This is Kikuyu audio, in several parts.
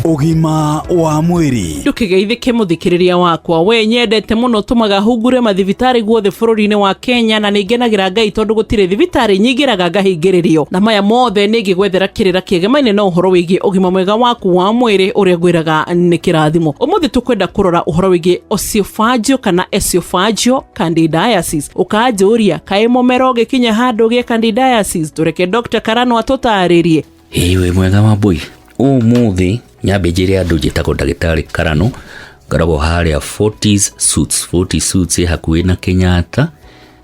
Ũgima wa mwĩrĩ. Ndũkĩgeithĩke mũthikĩrĩria wakwa, we nyendete mũno tũmaga hungure mathibitarĩ guothe bũrũri-inĩ wa Kenya, na nĩngenagĩra Ngai tondũ gũtirĩ thibitarĩ nyingĩraga ngahingĩrĩrio. Na maya mothe nĩngĩgwethera kĩrĩra kĩegemaine na ũhoro wĩgiĩ ũgima mwega waku wa mwĩrĩ ũrĩa ngwĩraga nĩ kĩrathimo. Ũmũthĩ tũkwenda kũrora ũhoro wĩgiĩ oesophageal kana esophageal candidiasis. Ũkanjũria kaĩ mũmero ũgĩkinya handũ ũgĩe candidiasis? Tũreke Dr. Karano atũtarĩrie. Ĩĩ wĩ mwega Wambũi, ũmũthĩ nyambe njĩre andũ njĩtagwo ndagĩtarĩ Karano, ngoragwo harĩa Forties Suites, Forties Suites ĩ hakuhĩ na Kenyatta,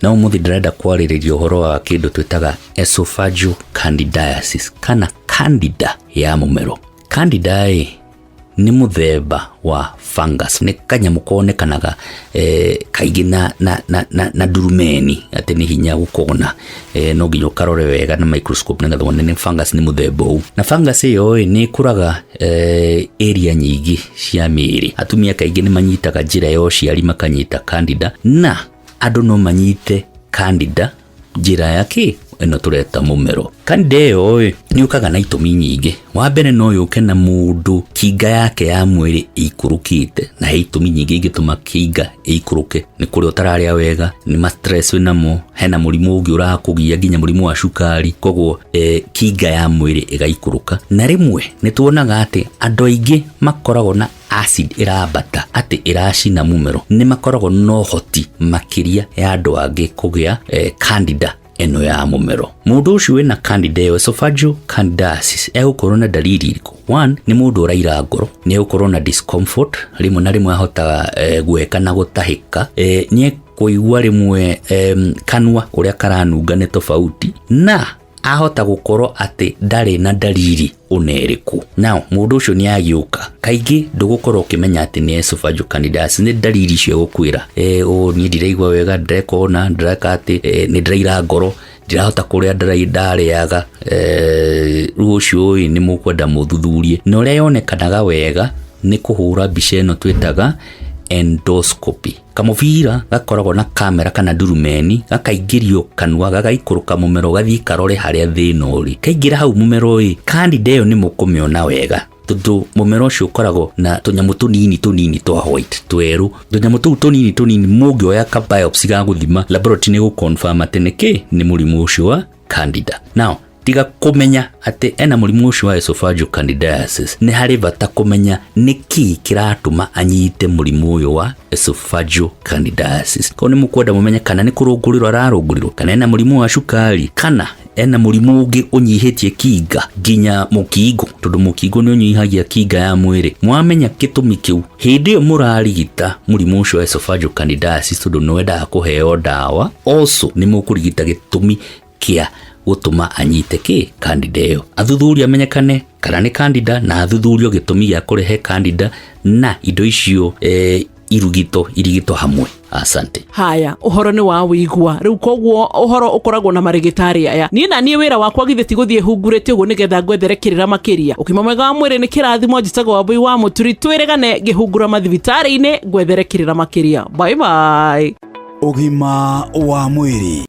na ũmũthĩ ndĩrenda kwarĩrĩria ũhoro wa kĩndũ twĩtaga esophageal candidiasis kana candida ya mũmero. Candida ĩ nĩ mũthemba wa fungus, nĩ kanyamũ konekanaga kaingĩ na ndurumeni, atĩ nĩ hinya gũkona, no nginya ũkarore wega na microscope nĩgetha wone nĩ fungus nĩ mũthemba ũũ. Na fungus ĩyo ĩ nĩ ĩkũraga area nyingĩ cia mĩĩrĩ. Atumia kaingĩ nĩ manyitaga njĩra ya ũciari makanyita candida, na andũ no manyite candida njĩra ya kĩ ĩno tũreta mũmero. Candida ĩyo ĩ nĩ yũkaga na itũmi nyingĩ. Wa mbere no yũke na mũndũ kinga yake ya mwĩrĩ ĩikũrũkĩte, na he itũmi nyingĩ ingĩtũma kinga ĩikũrũke. Nĩ kũrĩa ũtararĩa wega, nĩ ma stress wĩnamo, hena mũrimũ ũngĩ ũrakũgia nginya mũrimũ wa cukari, koguo kinga ya mwĩrĩ ĩgaikũrũka. Na rĩmwe nĩ tuonaga atĩ andũ aingĩ makoragwo na acid ĩrambata atĩ ĩracina mũmero, nĩ makoragwo na ũhoti makĩria ya andũ angĩ kũgĩa candida ĩno ya mũmero. Mũndũ ũcio wĩna candida ĩyo esophageal candidiasis egũkorwo na dalili irĩkũ? One, nĩ mũndũ ũraira ngoro, nĩ egũkorwo na discomfort, rĩmwe na rĩmwe ahotaga gweka na gũtahĩka, nĩ ekũigua rĩmwe kanua ũrĩa karanunga nĩ tofauti, na ahota gũkorwo atĩ ndarĩ na dalili ona ĩrĩkũ. Now mũndũ ũcio nĩ agĩũka, kaingĩ ndũgũkorwo ũkĩmenya atĩ nĩ esophageal candidiasis, nĩ dalili icio egũkwĩra, niĩ ndiraigua wega, ndĩreka ũna, ndĩreka atĩ, nĩ ndĩraira ngoro, ndirahota kũrĩa ndarĩaga, rĩu ũcio ĩ nĩ mũkwenda mũthuthurie. Na ũrĩa yonekanaga wega nĩ kũhũra mbica ĩno twĩtaga endoscopy. Kamũbira gakoragwo na kamera kana ndurumeni, gakaingĩrio kanua, gagaikũrũka mũmero, gathiĩ karore harĩa thĩna ũrĩ. Kaingĩra hau mũmero ĩ, candida ĩyo nĩ mũkũmĩona wega, tondũ mũmero ũcio ũkoragwo na tũnyamũ tũnini tũnini twa white twerũ. Tũnyamũ tũu tũnini tũnini mũngĩoya ka biopsy ga gũthima laboratory nĩ gũconfirm atĩ nĩ kĩ, nĩ mũrimũ ũcio wa candida. Now tiga kũmenya atĩ ena mũrimũ ũcio wa esophageal candidiasis, nĩ harĩ bata kũmenya nĩ kĩ kĩratũma anyite mũrimũ ũyũ wa esophageal candidiasis. Koguo nĩ mũkwenda mũmenye kana nĩ kũrũngũrĩrwo ararũngũrĩrwo, kana ena mũrimũ wa cukari, kana ena mũrimũ ũngĩ ũnyihĩtie kinga nginya mũkingo, tondũ mũkingo nĩ ũnyihagia kinga ya mwĩrĩ. Mwamenya gĩtũmi kĩu, hĩndĩ ĩyo mũrarigita mũrimũ ũcio wa esophageal candidiasis, tondũ nĩ wendaga kũheo ndawa, also nĩ mũkũrigita gĩtũmi kĩa gũtũma anyite kĩ candida ĩyo. Athuthuria amenyekane kana nĩ candida, na athuthurio gĩtũmi gĩa kũrehe candida, na indo icio irugito irigito hamwe. Asante. Haya, ũhoro nĩ wa wĩigua rĩu, koguo ũhoro ũkoragwo na marĩgĩtarĩ aya. Niĩ na niĩ wĩra wakwa githĩ ti gũthiĩ hungurĩte ũguo nĩgetha ngwethere kĩrĩra makĩria. Ũgima mwega wa mwĩrĩ nĩ kĩrathimo. Njĩtagwo Wambũi wa Mũturi, twĩrĩgane ngĩhungura mathibitarĩ-inĩ ngwethere kĩrĩra makĩria. Bye bye. Ũgima wa mwĩrĩ.